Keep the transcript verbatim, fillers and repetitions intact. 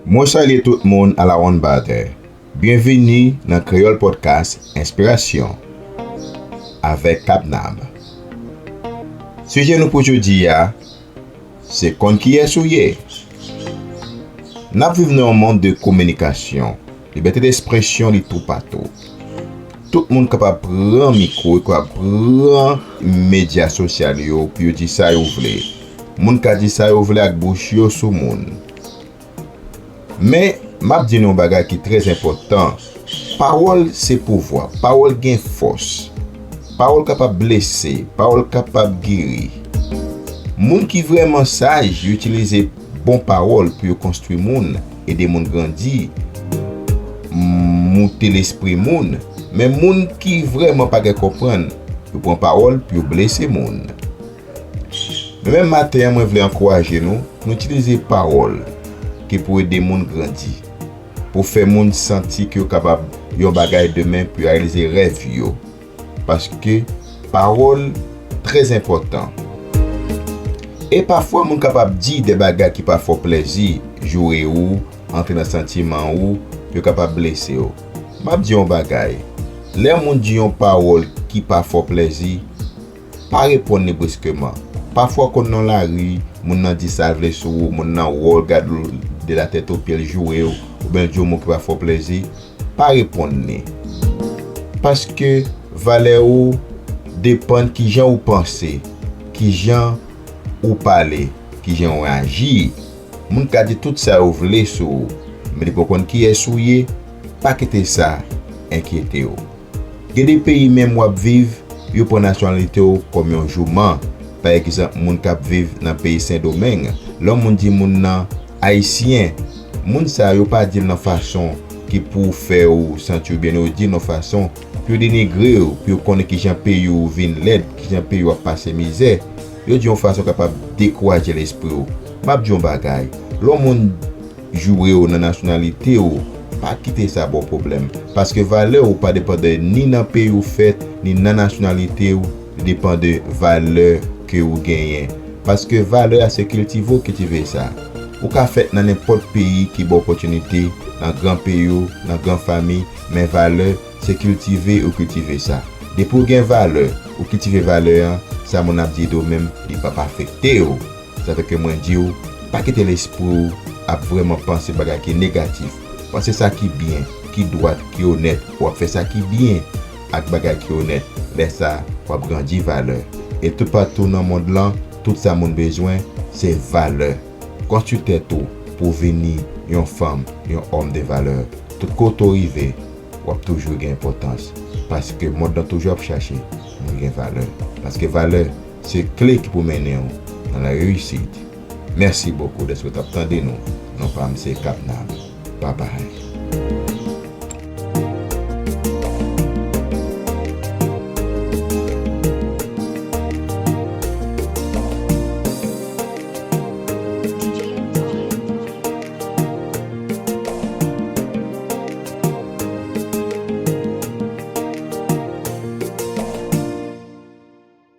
Mwen salye tout moun a la one batter. Byenvini nan Kreyòl Podcast Enspirasyon avèk Kabnab. Sijè nou pou jodi a, se konn kiyès ou ye. N ap viv nan yon mond de kominikasyon. Libète despresyon li toupatou. Tout moun kapab pran mikwo, yo kapab pran medya sosyal yo pou yo di sa yo vle. Moun ka di sa yo vle ak bouch yo sou moun. Men, m ap di nou yon bagay ki trè enpòtan. Pawòl se pouvwa. Pawòl gen fòs. Pawòl kapab blese. Pawòl kapab geri. Moun ki vrèman saj, yo itilize bon pawòl pou yo konstwi moun, ede moun grandi, moute lespri moun. Men moun ki vrèman pa gen konprann, yo pran pawòl pou yo blese moun. Men menm maten an, mwen vle ankouraje nou, nou itilize pawòl ki pou ede moun grandi, pou fè moun santi ke yo kapab yon bagay demen, pou yo reyalize rèv yo. Paske pawòl trè enpòtan. E pafwa, moun kapab di de bagay ki pa fè w plèzi, joure ou, antre nan santiman ou, yo kapab blese w. M ap di yon bagay. Lè yon moun di yon pawòl ki pa fè w plèzi, pa reponn li briskeman. Pafwa, w konn nan lari, moun nan di sa l vle sou ou, moun nan wè w, l gade w de latèt o pye, l joure w, oubyen l di yon mo ki pa fè w plèzi, pa reponn li. Paske valè ou depann kijan ou panse, kijan ou pale, kijan ou aji. Moun ka di tout sa yo vle sou ou, men depi w konn kiyès ou ye, pa kite sa enkyete w. Gen de peyi menm w ap viv, yo pran nasyonalite w kòm yon jouman. Pa egzanp, moun k ap viv nan peyi Sendomeng, lè yon moun di moun nan ayisyen, moun sa yo pa di l nan fason ki pou fè w santi w byen, yo di l nan fason pou yo denigre w, pou yo konnen kijan peyi w vin lèd, kijan peyi w ap pase mizè. Yo di yon fason kapab dekouraje lespri w. M ap di yon bagay, lè yon moun joure w nan nasyonalite w, pa kite sa ba w pwoblèm. Paske valè w pa depann de ni nan peyi w fèt, ni nan nasyonalite w, li depann de valè ke ou genyen. Paske valè a se kiltive w kiltive sa. Ou ka fèt nan nenpòt peyi ki ba w opòtinite, nan gran peyi w, nan gran fanmi, men valè se kiltive ou kiltive sa. Depi w gen valè, ou kiltive valè an, sa moun ap di de w menm, li p ap afekte w. Sa fè ke mwen di w, pa kite lespri w ap vrèman panse bagay ki negatif. Panse sa ki byen, ki dwat, ki onèt. W ap fè sa ki byen ak bagay ki onèt. Lè sa, w ap grandi valè. E toupatou nan mond lan, tout sa moun bezwen, se valè. Konstwi tèt ou pou w vini yon fanm, yon òm de valè. Tout kote w rive, w ap toujou gen enpòtans. Paske mond lan toujou ap chache moun gen valè. Paske valè, se kle ki pou mennen w nan la reyisit. Mèsi bokou dèske w t ap tande nou. Non pa m se Kabnab. Babay.